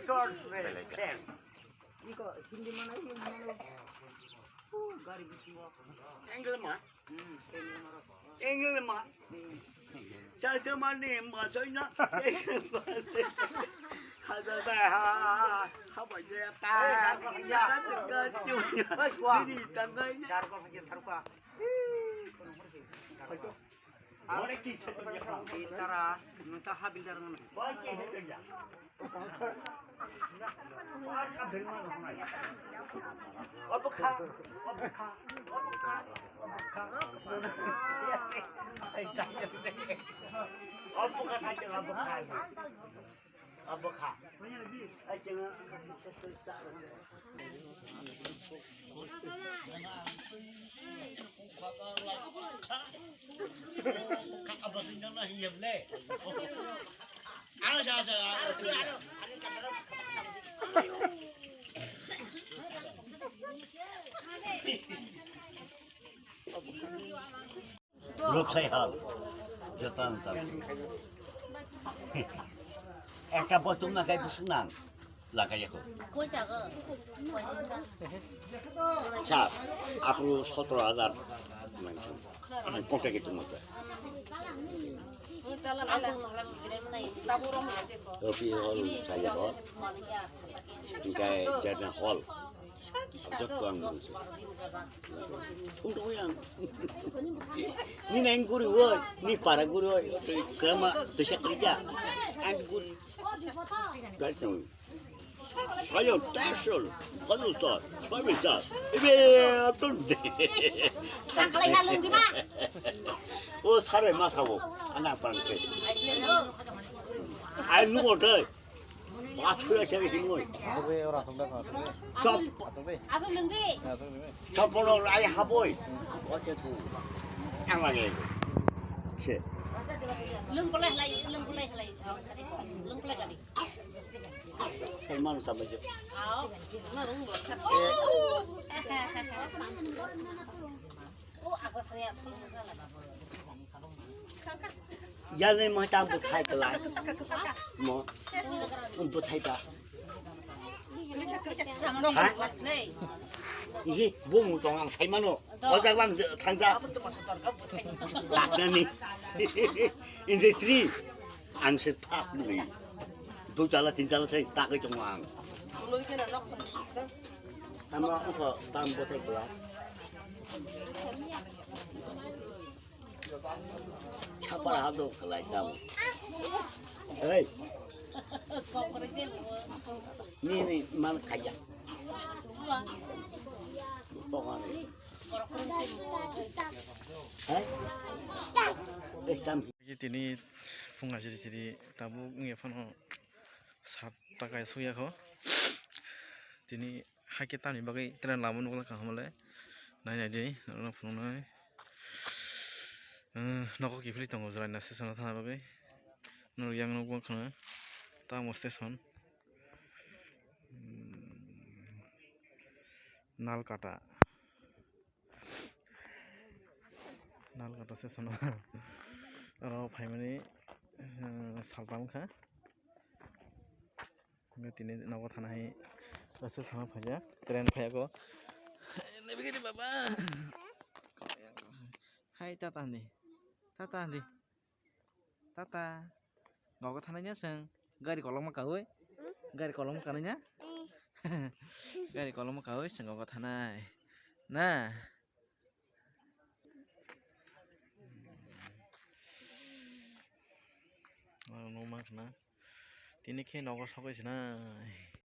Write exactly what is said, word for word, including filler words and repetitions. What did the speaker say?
Tor, pen. Iko Hindi mana, Hindi mana? Uh, gari bisingo. Angle ma? Hmm, angle ma. Angle ma. Hmm. Sa sa ma ni ma sa na. Hada da ha. Ha ba ya ta. Eh, dar ko ya. Ka ka chu. Bas wa. Ni ta ngai. Dar ko ya, dar ko. Tara, nung ta ha builder nang. Abo kha. Ai, chwng, abo sing jang na hi yem le. Ano sa sa. Lokhai hal, joto ang tam. Ekta botum na kai busuk nang, lakai ako. Sa, aku sotro hazar. Ang kontak itu mo. Tapi hol saya ho. Ingkai jadi hol. Jot ko ang. Ungto yang. Ni nang guru woi, ni para guru woi. Sama bisa kerja. Ang guru. Ayo, tasol. Kalu sal. Suami sal. Ibe, atun de. Sakalai halung di ma. O sare mas habo. Anak parang se. Ai lu otai. Aswk ya, aswk ya, aswk ya. Aswk de, ora aswk de, aswk de. Chop. Aswk de. Aswk lwng di. Ya, aswk de. Chop bono ai haboi. Oke tu. Ang lagi. Se. Lwng pulai halai, lwng pulai halai. Lwng pulai gadi. Salman sama je. Ao. Na rung bo. Yalni mo tam buthai kala. Mo. Buthai ta. Ha? Ihi, bumu tong ang sai mano. O jak bang thangja. Daknani. Industry. Ang se thak ni. Dui tala, tin tala sai tak tong ang. Ama uko tam buthai kala. Chapar hado kalai tam. Hey. Ni ni man kaya. Pokoknya. Hey. Eh tam. Tini phung asiri siri tabuk wngya phano sat taka suyakho. Tini Haikhe tamni bagwi train lama nukla kaham le. Nai nai di, norokno phunuknai. Eh, nogo kiphilwi tongo Jwraina station o thangna bagwi. Norok yang nukgo khna. Tamo station. Hmm, Nalkata. Nalkata station o. Oro phaimani, eh, saltam wngkha. Hingke tini nogo thana hai bus o sama phaijak, train phaiyago. Nabigidi baba. Hai tata hindi. Tata hindi. Tata. Nogo thanai ya chwng. Gari kolokma kaui. Gari kolokma kanai ya? Gari kolokma kaui chwng nogo thanai. Na. Oro nukma khna. Tini khe nogo sogwi sinai.